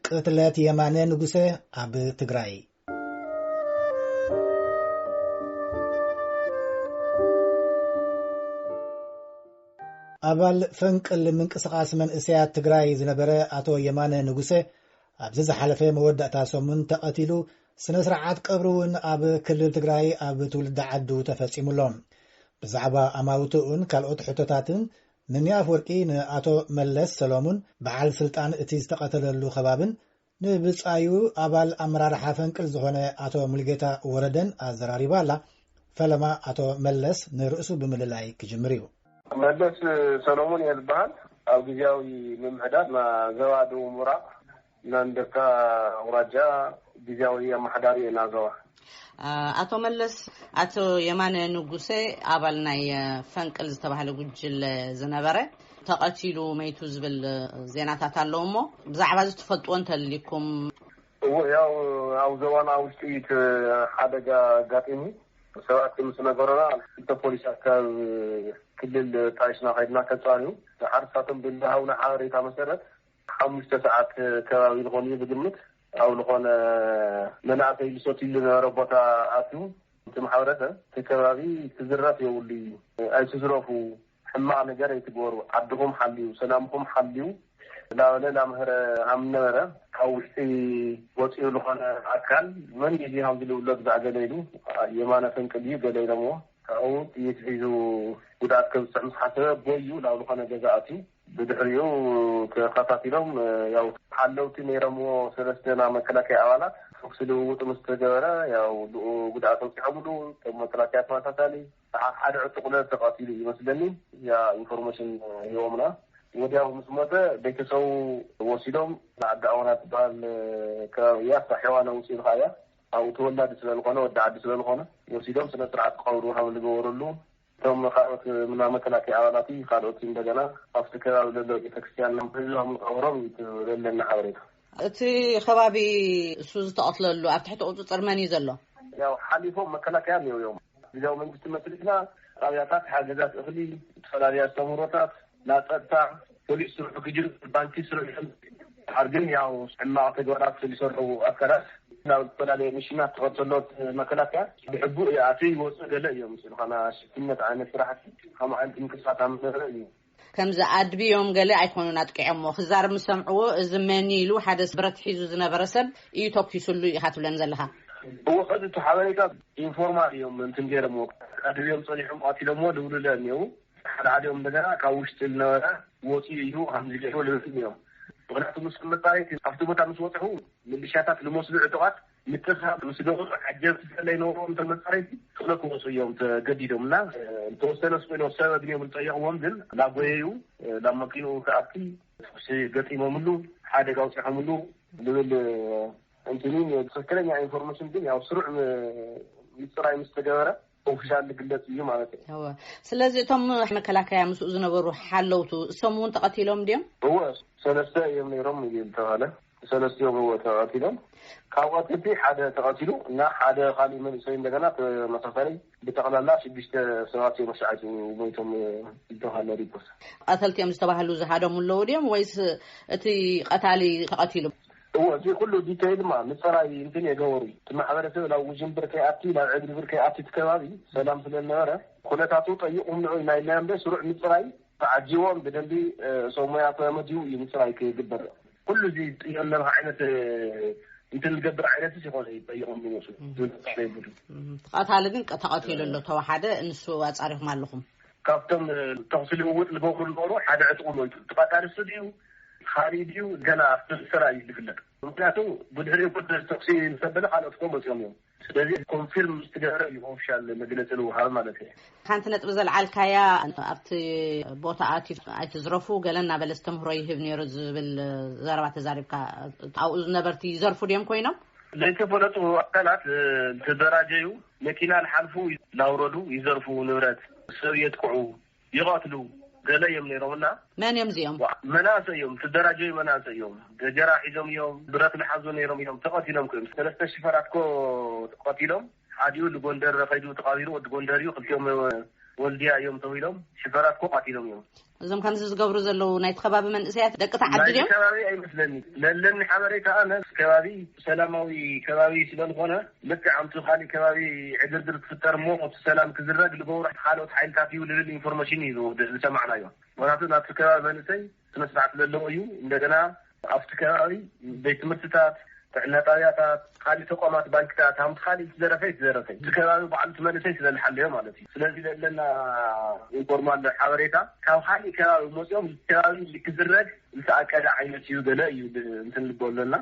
ቅትለት የማነ ንጉሰ ኣብ ትግራይ። ኣባል ፈንቅል ምንቅስቓስ መንእሰያት ትግራይ ዝነበረ ኣቶ የማነ ንጉሰ ኣብዚ ዝሓለፈ መወዳእታ ሰሙን ተቐቲሉ፣ ስነ ስርዓት ቀብሩ እውን ኣብ ክልል ትግራይ ኣብ ትውልዲ ዓዱ ተፈጺሙ ኣሎ። ብዛዕባ ኣማውትኡን ካልኦት ሕቶታትን ሚሚ ኣፍወርቂ ንኣቶ መለስ ሰሎሙን በዓል ስልጣን እቲ ዝተቐተለሉ ከባብን ንብጻዩ ኣባል ኣመራርሓ ፈንቅል ዝኾነ ኣቶ ሙልጌታ ወረደን ኣዘራሪባ ኣላ። ፈለማ ኣቶ መለስ ንርእሱ ብምልላይ ክጅምር እዩ። መለስ ሰሎሙን እየ ዝበሃል። ኣብ ግዜያዊ ምምሕዳር ና ዘባ ደቡብ ምብራቕ ናንደካ ኣውራጃ ግዜያዊ ኣመሓዳሪ እየ ናዘባ። ኣቶ መለስ፣ ኣቶ የማነ ንጉሰ ኣባል ናይ ፈንቅል ዝተባህለ ጉጅለ ዝነበረ ተቐቲሉ መይቱ ዝብል ዜናታት ኣለዉ እሞ፣ ብዛዕባ እዚ ትፈልጥዎ እንተልይኩም? እዎ፣ ያው ኣብ ዘባና ውሽጢ እቲ ሓደጋ ኣጋጢሙ ሰባት ምስ ነገሩና፣ ክልተ ፖሊሳት ካብ ክልል ጣይሽና ከይድና ከጻንዩ፣ ንሓርሳቶም ብዝሃቡና ሓበሬታ መሰረት፣ ሓሙሽተ ሰዓት ከባቢ ዝኾኑ እዩ ዝግምት። ኣብ ዝኾነ መናእሰይ ዝሰትይሉ ዝነበረ ቦታ ኣትዩ፣ እቲ ማሕበረሰብ እቲ ከባቢ ክዝረፍ የብሉ እዩ፣ ኣይትዝረፉ፣ ሕማቕ ነገር ኣይትግበሩ፣ ዓድኹም ሓልዩ፣ ሰላምኹም ሓልዩ እናበለ እናምሀረ ሃም ነበረ። ካብ ውሽጢ ወፂኡ ዝኾነ ኣካል መን እዩ ሃም ዝልውሎ ብዛዕ ገለ ኢሉ፣ የማነ ፈንቅል እዩ ገለ ኢሎምዎ። ካብኡ ጥይት ሒዙ ጉድኣት ከብፅሕ ምስ ሓሰበ ቦዩ ናብ ዝኾነ ገዛ ኣትዩ። ብድሕሪኡ ተኸታቲሎም፣ ያው ሓለውቲ ነይሮምዎ ሰለስተ ናይ መከላከያ ኣባላት ተኩሲ ልውውጥ ምስ ተገበረ፣ ያው ብኡ ጉድኣት ኣውፂዖምሉ። እቶም መከላከያ ተመሳሳሊ ሰዓት ሓደ ዕጡቕ ለ ተቐቲሉ እዩ ይመስለኒ። ያ ኢንፎርሜሽን ሂቦምና። ወዲያው ምስ ሞተ ቤተሰቡ ወሲዶም ንዓዲ ኣወና ትበሃል ከባቢ እያ፣ ሳሕዋ ነውፂ ኢልካ እያ። ኣብኡ ተወላዲ ስለዝኾነ፣ ወዲ ዓዲ ስለዝኾነ፣ ወሲዶም ስነ ስርዓት ቀብሩ ከም ዝገበሩሉ፣ እቶም ካልኦት ምና መከላከያ ኣባላት ካልኦት እንደገና ኣብቲ ከባቢ ዘሎ ቤተክርስትያን ህዝቦም ቀብሮም እዩ ዘለና ሓበሬታ። እቲ ከባቢ እሱ ዝተቐትለሉ ኣብ ትሕቲ ቁፅፅር መን እዩ ዘሎ? ያው ሓሊፎም መከላከያ እዮም። ግዛዊ መንግስቲ መስሪትና፣ ጣብያታት፣ ሓገዛት እኽሊ፣ ዝተፈላለዩ ኣስተምህሮታት፣ ናይ ጸጥታ፣ ፖሊስ ስርሑ ክጅምር፣ ባንኪ ስርሑ ይጀምር። ድሓር ግን ያው ሕማቕ ተግባራት ዝሰርሑ ኣካላት ናብ ዝተፈላለዩ ሚሽናት ተኸተሎት መከላከያ ብሕቡእ ይኣትዩ ይወፁ ገለ እዮም። ስልኻና ሽፍትነት ዓይነት ስራሕቲ፣ ከም ዓይነት ምንቅስቃስ ኣብ ዝነበረ እዩ። ከምዚ ኣድብዮም ገለ ኣይኮኑን ኣጥቂዖሞ። ክዛረብ ምስ ሰምዕዎ፣ እዚ መን ኢሉ ሓደ ብረት ሒዙ ዝነበረ ሰብ እዩ ተኩሱሉ ኢኻ ትብለን ዘለኻ? እዎ፣ ከዚ እቲ ሓበሬታ ኢንፎርማል እዮም እንትን ገይሮምዎ። ኣድብዮም ጸኒሖም ቀቲሎምዎ ልብሉ እለ እኒአው። ሓደ ሓዲኦም እንደገና ካብ ውሽጢ ዝነበረ ወፂኡ እዩ ከምዚ ገይሩ ልብል እዮም። ምክንያቱ ምስ መፃረይቲ ኣብቲ ቦታ ምስ በፅሑ፣ ምልሻታት ልመስሉ ዕጡቓት ምትእስሳር ምስ ገበሩ፣ ዓጀብቲ ስለይነበርዎም እቶም መፃረይቲ፣ ቶሎ ክወፁ እዮም ተገዲዶም እና፣ ዝተወሰነ ስኢኖ ሰበብ እዮም ዝጠየቕዎም፣ ግን ላጎየዩ ናብ መኪንኡ ክኣቲ ተኩሲ ገጢሞምሉ፣ ሓደጋ ኣውፂሖምሉ ልብል እንትኑ። ትክክለኛ ኢንፎርሜሽን ግን ያው ስሩዕ ም-፣ ምፅራይ ምስ ተገበረ ኦፊሻል ዝግለፅ እዩ ማለት እዩ። እወ። ስለዚ እቶም መከላከያ ምስኡ ዝነበሩ ሓለውቱ እሶም እውን ተቐቲሎም ድዮም? እወ፣ ሰለስተ እዮም ነይሮም እዩ ዝተባለ። ሰለስቲኦም እወ ተቐቲሎም። ካብ ቀተልቲ ሓደ ተቐቲሉ እና ሓደ ካሊእ መንእሰይ እንደገና ተመሳሳሊ፣ ብጠቕላላ ሽዱሽተ ሰባት እዮም ኣሽዓቱ ሞይቶም ዝተባለ ሪፖርት። ቀተልቲ እዮም ዝተባህሉ ዝሃደሙ ኣለዉ ድዮም ወይስ እቲ ቀታሊ ተቐቲሉ? እዎ፣ እዚ ኩሉ ዲቴይል ማ ምፅራይ እንትን የገበሩ። እቲ ማሕበረሰብ ናብ ውዥንብር ከይኣቲ፣ ናብ ዕግርግር ከይኣቲ፣ እቲ ከባቢ ሰላም ስለዝነበረ ኩነታቱ ጠይቑም ንዑ ኢልና ኢልና እምበር ስሩዕ ምፅራይ ተዓጂቦም ብደንቢ፣ እ፣ ሰብ ሞያ ተመዲቡ እዩ ምፅራይ ክግበር። ኩሉ እዚ ጥዮ ኣለኻ ዓይነት፣ እ፣ እንትን ዝገብር ዓይነት ይኾነ እዩ ጠይቖም ዝመፁ። እም። ዝመፅእ ናይ ቡድን። እም፣ እቲ ቀታሊ ግን ቀ-፣ ተቐቲሉ ኣሎ፣ ተወሓደ፣ ንሱ ኣፃሪኹም ኣለኹም? ካብቶም፣ እ፣ ተኹሲ ልውውጥ ዝገብሩ ዝነበሩ ሓደ ዕጡቕ ሞይቱ። እቲ ቀታሊ እሱ ድዩ፣ ካሊእ ድዩ፣ ገና ኣብቲ ስራ እዩ ዝፍለጥ። ምክንያቱ ብድሕሪኡ እኮ ተኹሲ ምስ ኣበለ ካልኦት እኮ መፂኦም እዮም። ስለዚ ኮንፊርም ምስ ትገበረ እዩ ኦፊሻል መግለፂ ዝወሃብ ማለት እዩ። ሓንቲ ነጥቢ ዘልዓልካያ፣ ኣብቲ ቦታ ኣቲ-፣ ኣይትዝረፉ፣ ገለ እናበለ ኣስተምህሮ ይህብ ነይሩ ዝብል ዘረባ ተዛሪብካ፣ ኣብኡ ዝነበርቲ ይዘርፉ ድዮም ኮይኖም? ዘይተፈለጡ ኣካላት፣ እ፣ ዝተደራጀዩ መኪና ንሓልፉ፣ እናውረዱ ይዘርፉ፣ ንብረት ሰብ የጥቅዑ፣ ይቐትሉ፣ ገለ እዮም ነይሮም እና። መን እዮም እዚኦም? ዋ፣ መናእሰይ እዮም፣ ዝተደራጀዩ መናእሰይ እዮም። ገጀራ ሒዞም እዮም፣ ብረት ዝሓዙ ነይሮም እዮም፣ ተቐቲሎም እዮም። ሰለስተ ሽፈራት ኮ ተቐቲሎም፣ ሓዲኡ ንጎንደር ከይዱ ተቐቢሩ፣ ወዲ ጎንደር እዩ፣ ክልቲኦም ወልድያ እዮም ተው ኢሎም ሽፈራት ኮ ቃቲሎም እዮም። እዞም ከምዚ ዝገብሩ ዘለዉ ናይቲ ከባቢ መንእሰያት ደቂ ተዓዲ ናይቲ ድዮም? ከባቢ ኣይመስለኒ። ለለኒ ሓበሬታ ኣነ እቲ ከባቢ ሰላማዊ ከባቢ ስለዝኾነ ልክዕ ኣብቲ ካሊእ ከባቢ ዕግርግር ክፍጠር እሞ እቲ ሰላም ክዝረግ ዝገብሩ ካልኦት ሓይልታት እዩ ዝብል ኢንፎርሜሽን እዩ ዝሰማዕናዮ። ምክንያቱ ናብቲ ከባቢ መንእሰይ ስነ ስርዓት ዘለዎ እዩ። እንደገና ኣብቲ ከባቢ ቤት ትምህርትታት፣ ጥዕና ጣብያታት፣ ካሊእ ተቋማት፣ ባንክታት፣ ሃምቲ ካሊእ ዝተዘረፈ ዝተዘረፈ እቲ ከባቢ ባዕሉ እቲ መንእሰይ ስለዝሓለዮ ማለት እዩ። ስለዚ ዘለና ኢንፎርማል ሓበሬታ ካብ ካሊእ ከባቢ መፅኦም ከባቢ ክዝረግ ዝተኣቀደ ዓይነት እዩ ገለ እዩ ብ- እንትን ልበለና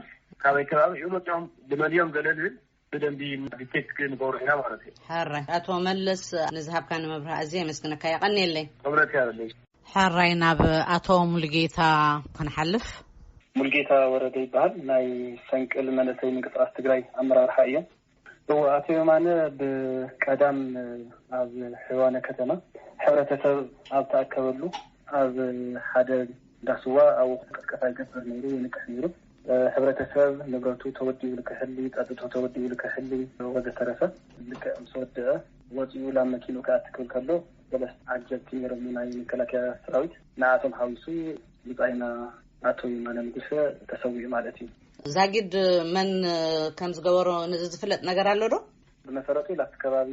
ካበይ ከባቢ እዩ መፅኦም ብመንዮም ገለ ዝብል ብደንቢ ዲቴክት ክንገብሮ ኢና ማለት እዩ። ሕራይ ኣቶ መለስ፣ ንዝሃብካኒ መብርሃ ኣዝየ የመስግነካ፣ የቐንየለይ። ክብረት ያበለይ። ሕራይ ናብ ኣቶ ሙሉጌታ ክንሓልፍ። ሙልጌታ ወረደ ይበሃል። ናይ ፈንቅል መንእሰይ ምንቅስቃስ ትግራይ ኣመራርሓ እዮም። እዎ፣ ኣቶ የማነ ብቀዳም ኣብ ሕዋነ ከተማ ሕብረተሰብ ኣብ ተኣከበሉ ኣብ ሓደ እንዳስዋ ኣብኡ ቅስቀሳ ይገብር ነይሩ፣ ይንቅሕ ነይሩ። ሕብረተሰብ ንብረቱ ተወዲኡ ልክሕሊ፣ ጸጥቶ ተወዲኡ ልክሕሊ ወዘተረፈ ልክዕ ምስ ወደአ ወፂኡ ላብ መኪኑ ክኣቲ ክብል ከሎ ሰለስተ ዓጀብቲ ነይሮም ናይ መከላከያ ሰራዊት፣ ንኣቶም ሓዊሱ ብጻይና ኣቶ ይማነ ንጉሰ ተሰዊኡ ማለት እዩ። ዛጊድ መን ከም ዝገበሮ ነዚ ዝፍለጥ ነገር ኣሎ ዶ? ብመሰረቱ ላብቲ ከባቢ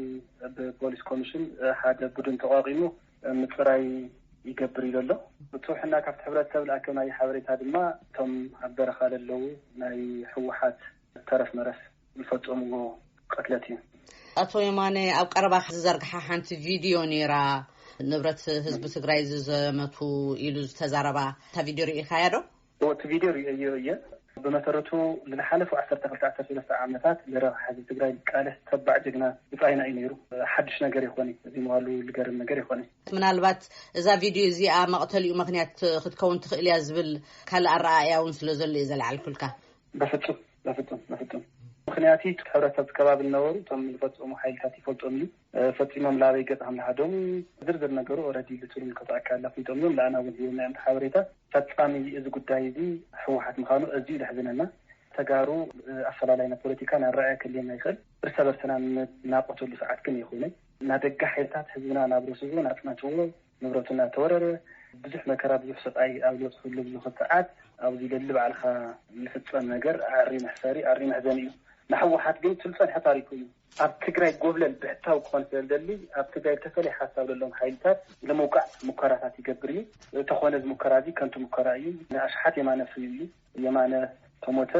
ብፖሊስ ኮሚሽን ሓደ ቡድን ተቋቂሙ ምፅራይ ይገብር ኢሉ ኣሎ። ብፅሑሕና ካብቲ ሕብረተሰብ ዝኣከብናዮ ሓበሬታ ድማ እቶም ኣብ በረኻ ለለዉ ናይ ህወሓት ተረፍ መረፍ ዝፈፀምዎ ቅትለት እዩ። ኣቶ የማነ ኣብ ቀረባ ዝዘርግሓ ሓንቲ ቪድዮ ነይራ፣ ንብረት ህዝቢ ትግራይ ዝዘመቱ ኢሉ ዝተዛረባ፣ እታ ቪድዮ ርኢኻያ ዶ? እቲ ቪድዮ ርእየዮ እየ። ብመሰረቱ ንዝሓለፉ ዓሰርተ ክልተ ዓሰርተ ሰለስተ ዓመታት ንረብሓ ህዝቢ ትግራይ ዝቃለስ ተባዕ ጀግና ብጻይና እዩ ነይሩ። ሓድሽ ነገር ይኾነ፣ እዚ ምባሉ ዝገርም ነገር ይኾነ። ምናልባት እዛ ቪድዮ እዚኣ መቕተሊኡ ምኽንያት ክትከውን ትኽእል እያ ዝብል ካልእ ኣረኣእያ እውን ስለ ዘሎ እዩ ዘልዓልኩልካ። በፍጹም በፍጹም በፍጹም። ምኽንያቱ እቲ ሕብረተሰብ ከባቢ ዝነበሩ እቶም ዝፈጸሙ ሓይልታት ይፈልጦም እዩ። ፈጺሞም ላበይ ገጽ ከም ዝሃደሙ ዝርዝር ነገሩ ኦረዲ ልቱር ምልከቶ ኣካል ኣፍሊጦም እዮም። ንኣና እውን ሂብና እዮም ሓበሬታ። ፈጻሚ እዚ ጉዳይ እዚ ህወሓት ምዃኑ ኣዝዩ ዘሕዝነና። ተጋሩ ኣፈላላይና ፖለቲካ ኣረኣእያ ክልየና ይኽእል። እርሰ በርስና እናቆተሉ ሰዓት ግን ይኹነ ናደጋ ሓይልታት ህዝብና ናብ ርእሱ እውን ኣጽናትዎ ንብረቱ እናተወረረ ብዙሕ መከራ ብዙሕ ስቃይ ኣብ ዝበፅሕሉ ብዙ ሰዓት ኣብዚ ለሊ ባዕልካ ዝፍፀም ነገር ኣሪ መሕፈሪ ኣሪ መሕዘኒ እዩ። ንሕወሓት ግን ትልፀንሐ ታሪኩ እዩ። ኣብ ትግራይ ጎብለል ብሕታዊ ክኾን ስለዝደሊ ኣብ ትግራይ ዝተፈለየ ሓሳብ ዘለዎም ሓይልታት ንምውቃዕ ሙከራታት ይገብር እዩ። እተኾነ እዚ ሙከራ እዚ ከንቱ ሙከራ እዩ። ንኣሽሓት የማነ ፍርዩ እዩ። የማነ ተሞተ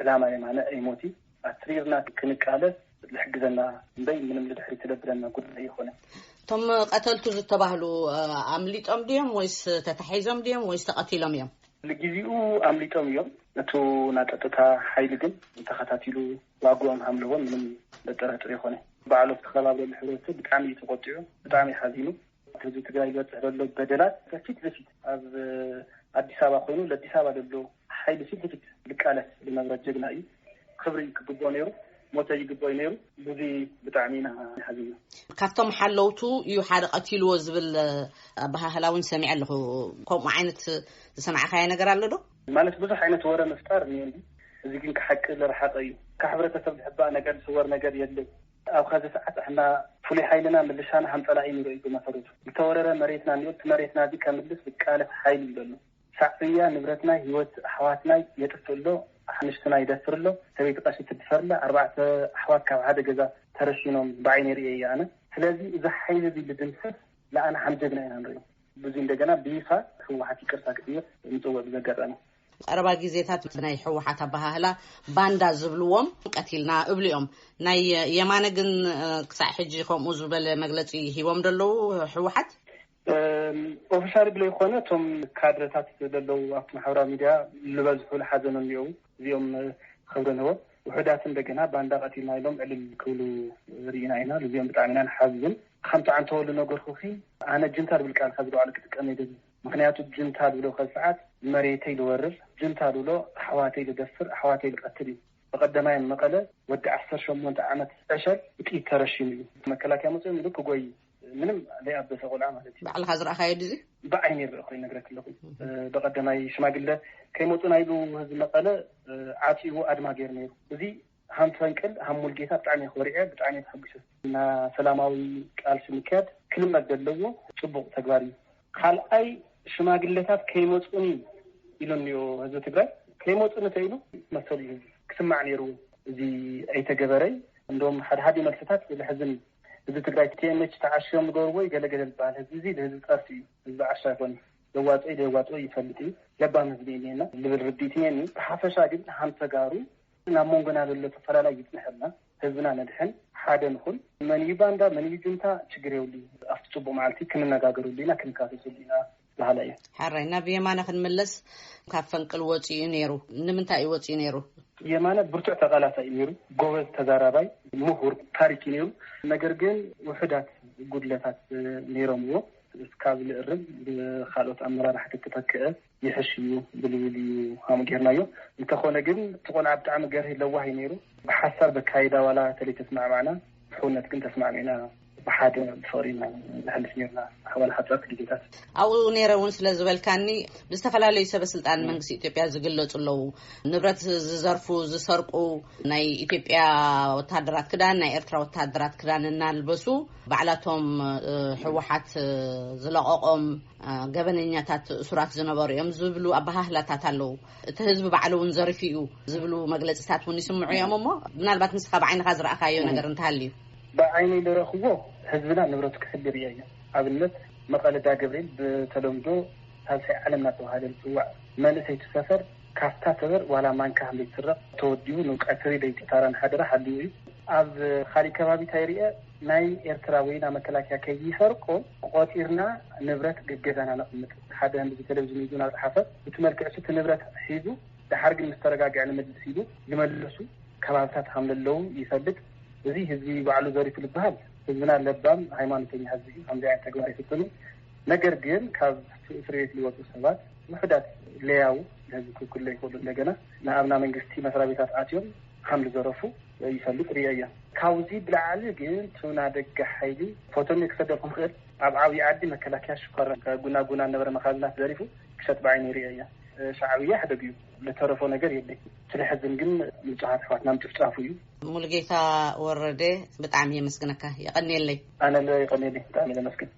ዕላማ የማነ ኣይሞቲ ኣትሪርና ክንቃለስ ዝሕግዘና እምበይ ምንም ልድሕሪ ትለብለና ጉዳይ ይኾነ። እቶም ቀተልቱ ዝተባህሉ ኣምሊጦም ድዮም ወይስ ተታሒዞም ድዮም ወይስ ተቐቲሎም እዮም? ንግዜኡ ኣምሊጦም እዮም። እቱ ናፀጥታ ሓይሊ ግን ተኸታቲሉ ዋግኦም ሃምለዎም ምንም ዘጠራጥር ይኾነ። ባዕሉ ተኸባብረሉ ሕብረተሰብ ብጣዕሚ እዩ ተቆጢዑ፣ ብጣዕሚ ሓዚኑ። ህዝቢ ትግራይ ዝበፅሕ ዘሎ በደላት ፊት ለፊት ኣብ ኣዲስ ኣበባ ኮይኑ ለኣዲስ ኣበባ ዘሎ ሓይሊ ፊት ለፊት ዝቃለስ ዝነበረ ጀግና እዩ። ክብሪ ክግብኦ ነይሩ፣ ሞተ ይግብኦ ነይሩ። ብዙ ብጣዕሚ ኢና ሓዚና። ካብቶም ሓለውቱ እዩ ሓደ ቀቲልዎ ዝብል ኣበሃህላ እውን ሰሚዐ ኣለኹ። ከምኡ ዓይነት ዝሰማዕካዮ ነገር ኣሎ ዶ? ማለት ብዙሕ ዓይነት ወረ ምፍጣር እኒኦ። እዚ ግን ካብ ሓቂ ዝረሓቐ እዩ። ካብ ሕብረተሰብ ዝሕባእ ነገር ዝስወር ነገር የለን። ኣብ ኸዚ ሰዓት ኣሕና ፍሉይ ሓይልና ምልሻና ሃምፀላኢ ንርኢ ብመሰረቱ ዝተወረረ መሬትና እኒኦ። እቲ መሬትና እዚ ከምልስ ዝቃለስ ሓይሊ እዩ ዘሎ። ሻዕብያ ንብረትና ህይወት ኣሕዋትና የጥፍእ ኣሎ። ኣሕንሽትና ይደፍር ኣሎ። ሰበይቲ ቀሺ ትድፈር ኣላ። ኣርባዕተ ኣሕዋት ካብ ሓደ ገዛ ተረሽኖም ብዓይነ ርእየ እየ ኣነ። ስለዚ እዚ ሓይሊ እዚ ልድምሰስ ለኣና ሓም ጀግና ኢና ንሪኦ። ብዙ እንደገና ብይፋ ህወሓት ይቅርታ ክጥይቅ ምፅውዕ ብዘጋጣሚ ቀረባ ግዜታት ናይ ህወሓት ኣበሃህላ ባንዳ ዝብልዎም ቀቲልና እብሉ እዮም። ናይ የማነ ግን ክሳዕ ሕጂ ከምኡ ዝበለ መግለፂ ሂቦም ደለዉ ህወሓት? ኦፊሻሊ ብለይኮነ እቶም ካድረታት ዘለዉ ኣብቲ ማሕበራዊ ሚድያ ዝበዝሑ ዝሓዘኑ እኒአው። እዚኦም ክብሪ ንህቦም። ውሑዳት እንደገና ባንዳ ቀቲልና ኢሎም ዕልል ክብሉ ርኢና ኢና። እዚኦም ብጣዕሚ ኢና ንሓዝን። ከምቲ ዓንተወሉ ነገርኩኺ ኣነ ጅንታ ዝብል ቃል ካብ ዝለዓሉ ክጥቀም ይደሊ። ምክንያቱ ጅንታ ዝብሎ ከዚ ሰዓት መሬተይ ዝወርር፣ ጅንታ ዝብሎ ኣሕዋተይ ዝደፍር፣ ኣሕዋተይ ዝቀትል እዩ። በቀደማይ መቐለ ወዲ ዓሰርተ ሸሞንተ ዓመት ዕሸል ብጥይት ተረሽኑ እዩ። መከላከያ መፅኦም ኢሉ ክጎይ ምንም ዘይኣበሰ ቆልዓ ማለት እዩ። ባዕልካ ዝረኣኻዮ ድዚ? ብዓይነ ይረእ ኮይኑ ነግረክ ኣለኹ። በቀደማይ ሽማግለ ከይመፁና ኢሉ ህዝቢ መቐለ ዓፂቡ ኣድማ ገይሩ ነይሩ። እዚ ሃም ፈንቅል፣ ሃም ሙልጌታ ብጣዕሚ እየ ኮሪዐ፣ ብጣዕሚ እየ ተሐጒሰ። እና ሰላማዊ ቃልሲ ምክያድ ክልመድ ዘለዎ ጽቡቕ ተግባር እዩ። ካልኣይ፣ ሽማግለታት ከይመጹኒ ኢሉ እኒኦ ህዝቢ ትግራይ። ከይመጹኒ ተይሉ መሰሉ እዩ፣ ክስማዕ ነይሩ። እዚ ኣይተገበረይ። እንደውም ሓደ ሓደ መልስታት ለሕዝን እዩ። ህዝቢ ትግራይ ቲ ኤም ኤች ተዓሽዮም ዝገብርዎ እዩ ገለገለ ዝበሃል ህዝቢ፣ እዚ ንህዝቢ ጸርፊ እዩ። ህዝቢ ዓሻ ኣይኮነ። የዋፅኦ የዋፅኦ ይፈልጥ እዩ። ለባም ህዝቢ እኒና ልብል ርድኢት እኒኒ። ብሓፈሻ ግን ሃም ተጋሩ ናብ መንጎና ዘሎ ተፈላላይ ይፅንሐልና። ህዝብና ነድሕን፣ ሓደ ንኹን። መን እዩ ባንዳ፣ መን እዩ ጁንታ፣ ችግር የብሉ። ኣብቲ ፅቡቅ መዓልቲ ክንነጋገረሉ ኢና፣ ክንካሰሰሉ ኢና በሃላ እየ። ሓራይ ናብ የማነ ክንምለስ፣ ካብ ፈንቅል ወፂኡ ነይሩ። ንምንታይ እዩ ወፂኡ ነይሩ? የማነ ብርቱዕ ተቃላሳይ እዩ ነይሩ። ጎበዝ ተዛራባይ፣ ምሁር፣ ታሪክ እዩ ነይሩ። ነገር ግን ውሑዳት ጉድለታት ነይሮምዎ። እስካብ ንእርም ብካልኦት ኣመራርሓ ተተተክአ ይሕሽ እዩ ብልብል እዩ ሃሙ ጌርናዮ። እንተኾነ ግን እቲ ቆልዓ ብጣዕሚ ገርሂ ለዋህ እዩ ነይሩ። ብሓሳብ በካይዳ ዋላ ተለይ ተስማዕማዕና፣ ብሕውነት ግን ተስማዕሚዕና ብሓደ ብፍቕሪ ኢና ንሕልፍ ነርና ኣሕዋል ሓፀርቲ ግዜታት። ኣብኡ ነይረ እውን ስለ ዝበልካኒ፣ ብዝተፈላለዩ ሰበ ስልጣን መንግስቲ ኢትዮጵያ ዝግለጹ ኣለዉ። ንብረት ዝዘርፉ፣ ዝሰርቁ፣ ናይ ኢትዮጵያ ወታደራት ክዳን፣ ናይ ኤርትራ ወታደራት ክዳን እናልበሱ ባዕላቶም ህወሓት ዝለቐቖም ገበነኛታት እሱራት ዝነበሩ እዮም ዝብሉ ኣበሃህላታት ኣለዉ። እቲ ህዝቢ ባዕሉ እውን ዘሪፉ እዩ ዝብሉ መግለፅታት እውን ይስምዑ እዮም። እሞ ምናልባት ንስኻ ብዓይንኻ ዝረኣኻዮ ነገር እንተሃልዩ? ብዓይነይ ዝረኽቦ፣ ህዝብና ንብረቱ ክሕሉ ርእየ እየ። ኣብነት፣ መቐለ ዳገብርኤል፣ ብተለምዶ ሳልሳይ ዓለም እናተባሃለ ዝፅዋዕ መንእሰይ እቲ ሰፈር ካፍታ ተበር ዋላ ማንካ ከም ዘይትስረቕ ተወዲቡ ንቀትሪ ለይቲ ታራን ሓደራ ሓልዩ እዩ። ኣብ ካሊእ ከባቢ እንታይ ርኤ፣ ናይ ኤርትራ ወይና መከላከያ ከይሰርቆ ቆጢርና ንብረት ገገዛና ነቕምጥ። ሓደ ህንዲ ቴሌቪዥን ይዙ ናብ ፀሓፈ፣ እቲ መልክዕ እቲ ንብረት ሒዙ፣ ደሓር ግን ምስ ተረጋግዐ ንምልስ ኢሉ ዝመለሱ ከባብታት ከም ዘለዉ ይፈልጥ። እዚ ህዝቢ ባዕሉ ዘሪፉ ዝበሃል ህዝብና ለባም ሃይማኖተኛ ህዝቢ እዩ። ከምዚ ዓይነት ተግባር ይፍፅሙ። ነገር ግን ካብ እስር ቤት ዝወፁ ሰባት ውሕዳት ለያው፣ ንህዝቢ ክውክሉ ይኽእሉ። እንደገና ንኣብና መንግስቲ መስሪያ ቤታት ኣትዮም ከም ዝዘረፉ ይፈልጥ ርእየ እየ። ካብዚ ብላዕሊ ግን ትውና ደገ ሓይሊ ፎቶኒ ክሰደልኩም ክእል። ኣብ ዓብዪ ዓዲ መከላከያ ሽኳራ ጉና ጉና ነበረ መኻዝናት ዘሪፉ ክሸጥ ብዓይኒ ርእየ እየ። ሻዕብያ ሕደግ እዩ፣ ዝተረፎ ነገር የለይ። ስለሕዝን ግን ንጹሃት ኣሕዋትና ምጭፍጫፉ እዩ። ሙሉጌታ ወረደ፣ ብጣዕሚ የመስግነካ። የቐንየለይ። ኣነ ለ የቐንየለይ፣ ብጣዕሚ የመስግን።